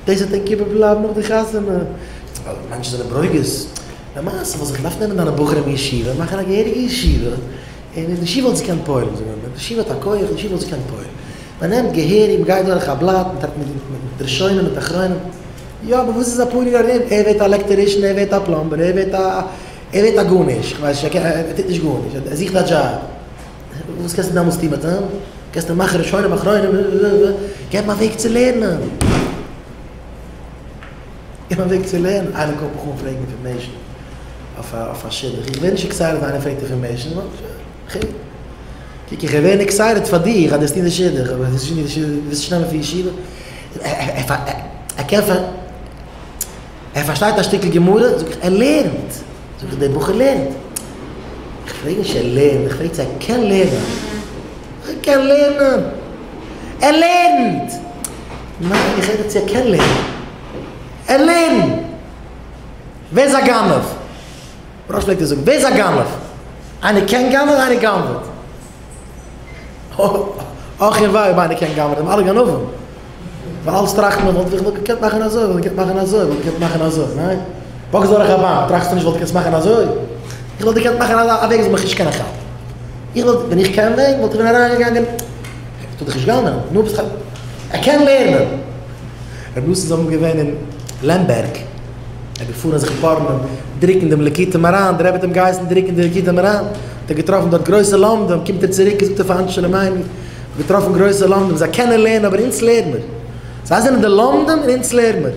דאס וועט ענק איבערבלייבן נאך די חתונה. ווייל מענטשן זענען ברוגז. למעשה וואלסט זיך געדארפט נעמען דיינע בחורים אין ישיבה, מאכן א געהעריגע ישיבה, און אין די ישיבה וואלט זי געקענט פועל'ן, זאג מיר, די ישיבה האט א כח, די ישיבה וואלט זי געקענט פועל'ן. מען נעמט געהעריג, מען גייט דורך א בלאט, מען טרעפט מיט ראשונים מיט אחרונים. יא, אבער וואס איז אפאר יאר ארום? ער ווערט א עלעקטערישן, ער ווערט א פלאמבער, ער ווערט א. ער ווערט א גארנישט, איך ווייס נישט, ער טוט נישט גארנישט, ער זוכט א דזשאב. וואס קענסטו דעמאלטס טון מיט אים? קענסט אים מאכן ראשונים אחרונים, געב אים א וועג צו לערנען. געב אים א וועג צו לערנען. איינער קאלט מיך אן פרעגן אינפארמעישן אויף א שידוך. איך ווער נישט עקסייטעד ווען איינער פרעגט אינפארמעישן. קוק איך ווער עקסייטעד פאר דיך אז דו האסט טון די שידוך, אבער וועסט נישט נעמען פון ישיבה. ער קען ער פארשטייט א שטיקל גמרא? זאג איך, ער לערנט! זאג איך, דער בחור לערנט? איך פרעג נישט ער לערנט, איך פרעג צו ער קען לערנען. ער קען לערנען! ער לערנט! ניין, איך רעד צו ער קען לערנען. ער לערנט! ווער איז א גנב? מוהרא"ש פלעגט עס זאגן, ווער איז א גנב? איינער קען גנב'ען, איינער גנב'עט. אך און וויי אויב איינער קען גנב'ענען, זענען אלע גנבים. ווייל אלץ טראכט מען וואלט איך וואלט געקענט מאכן אזוי, וואלט געקענט מאכן אזוי, וואלט געקענט מאכן אזוי, ניין? וואקסט דורך א באנק, טראכסטו נישט וואלט געקענט מאכן אזוי? איך וואלט געקענט מאכן אזא וועג זאל מיך נישט קענען כאפן. איך וואלט, ווען איך קען ווען, וואלט איך ווען אריינגעגאנגען, איך טאר דאך נישט גנב'ענען, נו ביסט א, ער קען לערנען. רבי נתן איז אמאל געווען אין לעמבערג, ער איז געפארן זיך פארענען, דרוקן דעם ליקוטי מוהר"ן, דער רבי האט אים געהייסן דרוקן די ליקוטי מוהר"ן, האט ער געטראפן דארט גרויסע לומדים, קומט ער צוריק און זאגט ער פאר אנשי שלומינו, געטראפן גרויסע לומדים, זיי קענען לערנען אבער אונז לערן מיר. זיי זענען די לומדים און אונז לערן מיר.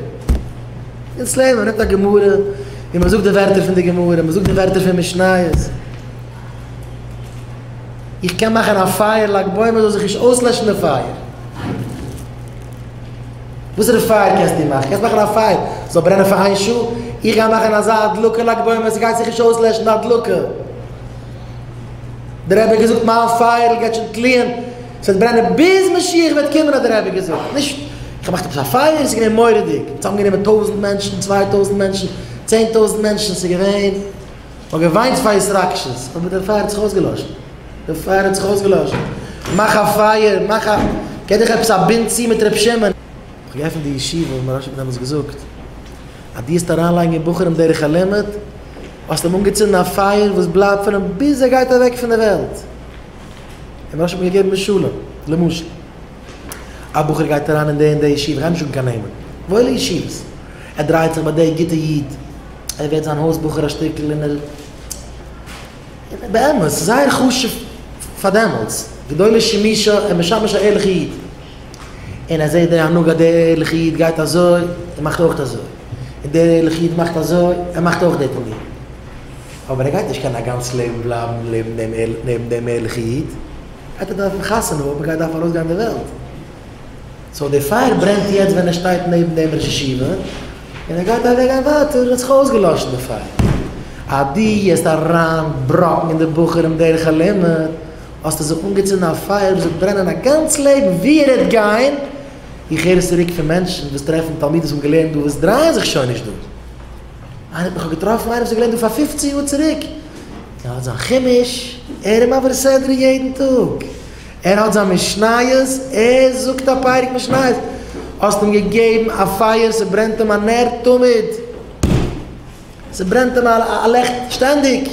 אונז לערן מיר, מ'נעמט א גמרא און מ'זאגט די ווערטער פון די גמרא, מ'זאגט די ווערטער פון משניות. איך קען מאכן א פייער לג בעומר זאל זיך נישט אויסלעשן די פייער. וואסערע פייער קענסטו מאכן? קענסט מאכן א פייער זאל ברענען פאר איין שעה? איך גיי מאכן אזא הדלקה לג בעומר ס'גייט זיך נישט אויסלעשן די הדלקה. דער רבי האט געזאגט מיין פייערל גייט שוין טליען, ס'וועט ברענען ביז משיח וועט קומען האט דער רבי געזאגט, נישט איך האב געמאכט עפעס א פייער, ס'איז געווען מורא'דיג, צוזאמגענומען טויזענט מענטשן, 2000 מענטשן, 10,000 מענטשן, ס'איז געווען, מ'האט געוויינט פאר התרגשות, אבער דער פייער האט זיך אויסגעלאשן, דער פייער האט זיך אויסגעלאשן, מאך א פייער, מאך א, געב דיך עפעס א בינד צו מיט ר' שמעון. איך האב געעפנט די ישיבה, מוהרא"ש האט מיר דעמאלטס געזאגט, אז דו וועסט אריינלייגן אין בחורים דרך הלימוד, האסט אים אנגעצינדן א פייער וואס בלייבט פון אים ביז ער גייט אוועק פון די וועלט. און מוהרא"ש האט מיר געגעבן משלים, למשל, א בחור גייט אריין אין די און די ישיבה, כ'גיי נישט זאגן קיין נעמען, וואוילע ישיבות, ער דרייט זיך ביי די גוטע איד, ער ווערט זיין הויז בחור א שטיקל און ער, באמת, ס'איז זייער חשוב פאר דעמאלטס, גדולה שימושה, ער משמש א ערליכע איד. און ער זעט די הנהגה דער ערליכע איד גייט אזוי, ער מאכט אויך אזוי, און דער ערליכע איד מאכט אזוי, ער מאכט אויך די תנועה. אבער ער גייט נישט קענען א גאנץ לעבן בלייבן לעבן דעם נעבן דעם ערליכע איד, גייט ער דארפן חתונה האבן, גייט דארפן ארויסגיין אין די וועלט. so די פייער ברענט יעצט ווען ער שטייט נעבן דעם ראש ישיבה, און ער גייט אוועק גיין ווייטער האט זיך אויסגעלאשן די פייער. אז דו גייסט אריין בראקן אין די בחורים דרך הלימוד, האסטו זיך אנגעצינדן א פייער וואס וועט ברענען א גאנץ לעבן וואו ער וועט גיין, איך הער עס צוריק פון מענטשן וואס טרעפן תלמידים וואס האבן געלערנט דא וואס דרייען זיך שוין נישט דא. איינער האט מיך געטראפן איינער וואס האט געלערנט דא פאר פופצן יאר צוריק, ער האט זיין חומש, ער איז מעביר סדרה יעדן טאג, ער האט זיין משניות, ער זאגט א פרק משניות, האסט אים געגעבן א פייער, ס'ברענט אים א נר תמיד, ס'ברענט אים א לעכט שטענדיג.